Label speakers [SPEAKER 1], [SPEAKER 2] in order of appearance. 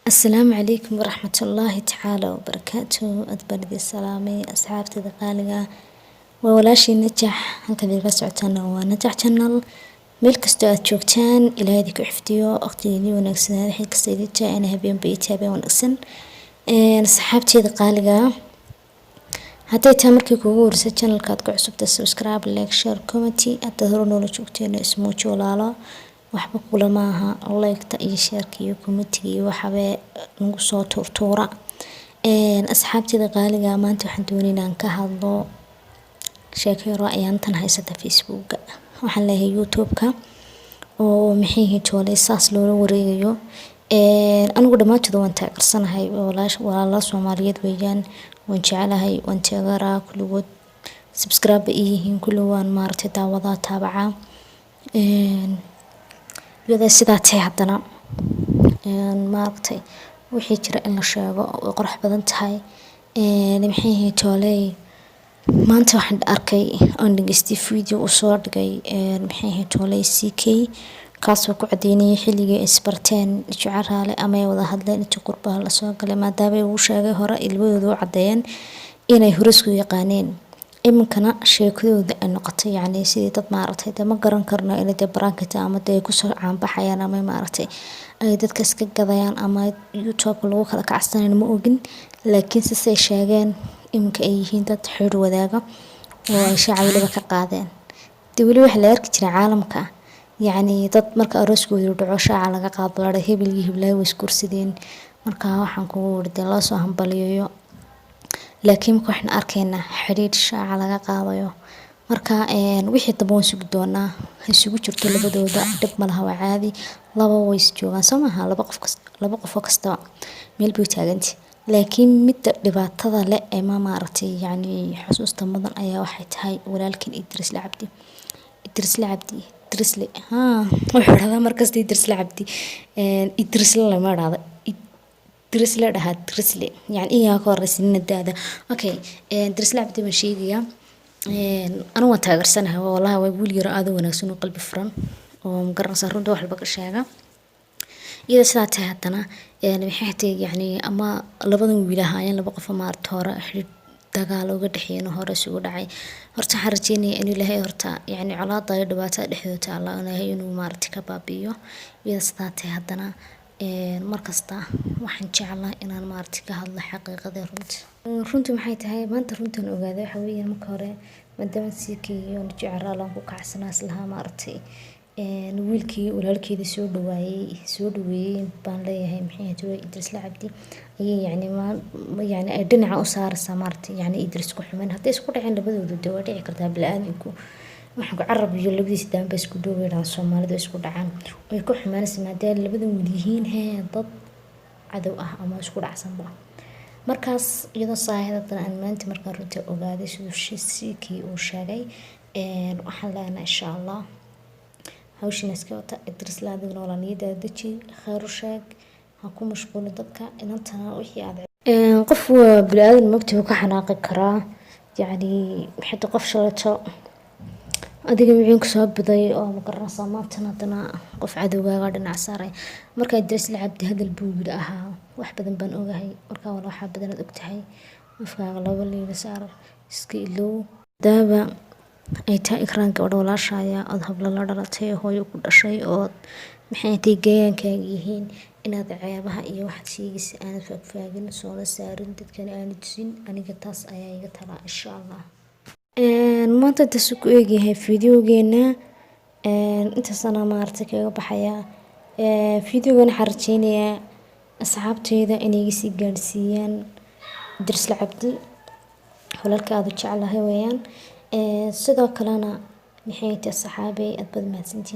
[SPEAKER 1] Asalaamu calaykum waraxmatullaahi tacaala wabarakaatuh. Aad baan idin salaamay, asxaabtayda qaaliga. Waa walaashii Najax. Halkaad igala socotaan waa Najax Channel. Meel kastoo aad joogtaan, Ilaahay idinku xifdiyo, waqtigiinii wanaagsanaa. Xil kasta idin tahay, ana habeenba ii tahay habeen wanaagsan. Asxaabtayda qaaliga, hadday tahay markii kuugu horeysay channelka aad ku cusubtahay, subscribe, like, share, comment. Haddaad hore noola joogteen, ismuuji walaalo, waxba kula maaha like-ta iyo share-ka iyo comment-iga iyo waxabe nagu soo tuurtuura. Asxaabtayda qaaliga, maanta waxaan doonay inaan ka hadlo sheeko yaro ayaan tan haysata Facebooka, waxaan leeyahay YouTube-ka, oo maxay toolay saas loola wareegayo. Anigu dhammaantood waan taageersanahay, walaalo Soomaaliyeed weeyaan, waan jecelahay, waan taageeraa kulligood, subscribe bay ii yihiin kulli, waan maaragtay daawadaa, taabacaa. Iyadoo sidaa tahay, haddana maaragtay wixii jira in la sheego way qurux badan tahay. Maxay tooley, maanta waxaan arkay oon dhageystay video uu soo dhigay, maxay tooley, CK, kaasoo ku cadeynayay xilligii ay isbarteen Jecelaale ama ay wada hadleen intii qurbaha lasoo galay, maadaama uu sheegay hore labadooda u cadeeyeen inay hore isku yaqaaneen. Iminkana sheekadooda ay noqotay yacni sidii dad maaragtay dee ma garan karno inay dee prank tahay ama dee kusoo caanbaxayaan ama maaragtay ay dadka iska gadayaan ama YouTube lagu kala kacsanayo, ma ogin. Laakiin sisay sheegeen, iminka ay yihiin dad xiriir wadaaga oo ay shaaca weliba ka qaadeen. Dee weli waxa la arki jiray caalamka, yacni dad marka arooskooda dhaco shaaca laga qaado, la hebel iyo heblaayo way isguursadeen, marka waxaan kugu wiri dee loo soo hambaliyeeyo. Laakiin marka waxaan arkaynaa xiriir shaaca laga qaadayo. Marka wixii dambe waan sugi doonaa. Ha isugu jirto labadooda, dhib malaha, waa caadi, laba way is joogaan, soo maaha? Laba qof, laba qof oo kastaba meel bay taagantay. Laakiin midda dhibaatada leh ee ma maaragtay yacni xusuusta mudan ayaa waxay tahay walaalkiin Idrisle Cabdi. Idrisle Cabdi, Idrisle, haa, wuxuu dhahdaa markasta Idrisle Cabdi. Idrisle lama dhahdo, Idrisle dhahaa, Idrisle yacni iyaa ka horeysa daada. Okay, Idrisle Cabdi baan sheegayaa. Anigu waan taageersanahay, wallahi waa wiil yar aad u wanaagsan oo qalbi furan oo magaranaysaa runta wax walba ka sheega. Iyada sidaa tahay, haddana maxay tahay, yacni ama labadan wiil ahaayeen laba qof oo maaragta hore xidhiidh dagaal uga dhexeeyeen, hore isugu dhacay. Horta waxaan rajeynayaa in Ilaahay horta yacni colaadda iyo dhibaatada dhexdooda taalla Ilaahay inuu maaragtay ka baabi'iyo. Iyada sidaa tahay, haddana markasta waxaan jeclahay inaan maaragtay ka hadlo xaqiiqada runta. Runtii maxay tahay? Maanta runtan ogaaday waxa weeyaan, marka hore maadaama CK iyo Jecraal aan ku kacsanaa, islahaa maaragtay wiilkii walaalkeedii soo dhawaayay, soo dhaweeyay baan leeyahay, maxay ahayd, Idrisle Cabdi ayay yacni ma yacni ay dhinaca u saaraysaa maaragtay yacni Idris ku xumeyn. Hadday isku dhaceen labadoodu, dee waa dhici kartaa, bini'aadamku waxaan ku carab iyo labadiisa daan ba isku dhow yidhahdaan Soomaalidu, isku dhacaan, way ku xumeynaysaa maadaama labadan wiil yihiin hee dad cadow ah ama isku dhacsanba. Markaas iyadoo saahid, haddana aan maanta markaan runtii ogaaday siduu CK uu sheegay, waxaan leenahay insha Allah hawshiina iska wata. Idrisle, adigana walaa niyadaada deji, khayr u sheeg, ha ku mashquulin dadka inantana wixii aad. Qof waa bini'aadan, mogta, wuu ka xanaaqi karaa, yacni xitaa qof shalato adiga miciin kusoo biday oo magaranaysaa, maantana haddana qof cadowgaaga dhinac saaray. Marka Idrisle Cabdi hadal buu yidhi ahaa, "Wax badan baan ogahay." Markaa wala waxaa badan aad ogtahay, afkaaga laba liiga saar, iska ilow. Daaba ay tahay Ikraan gabadha walaashaya ood hablo la dhalatay, hooyo ku dhashay, ood maxay tahay gayaankaaga yihiin, inaad ceebaha iyo waxaad sheegaysa aanad faagfaagin, soola saarin, dadkana aanad tusin. Aniga taas ayaa iga talaa, insha Allah. Maanta intaas ku eegyahay videogeena, intaasana maaragtay kaga baxayaa videogan. Waxaan rajeynayaa asxaabteyda inay iga sii gaadhsiiyaan Idrisle Cabdi, walaalka aad u jeclahay weeyaan. Sidoo kalena maxay tahay, saxaabey, aad baad mahadsantihiin.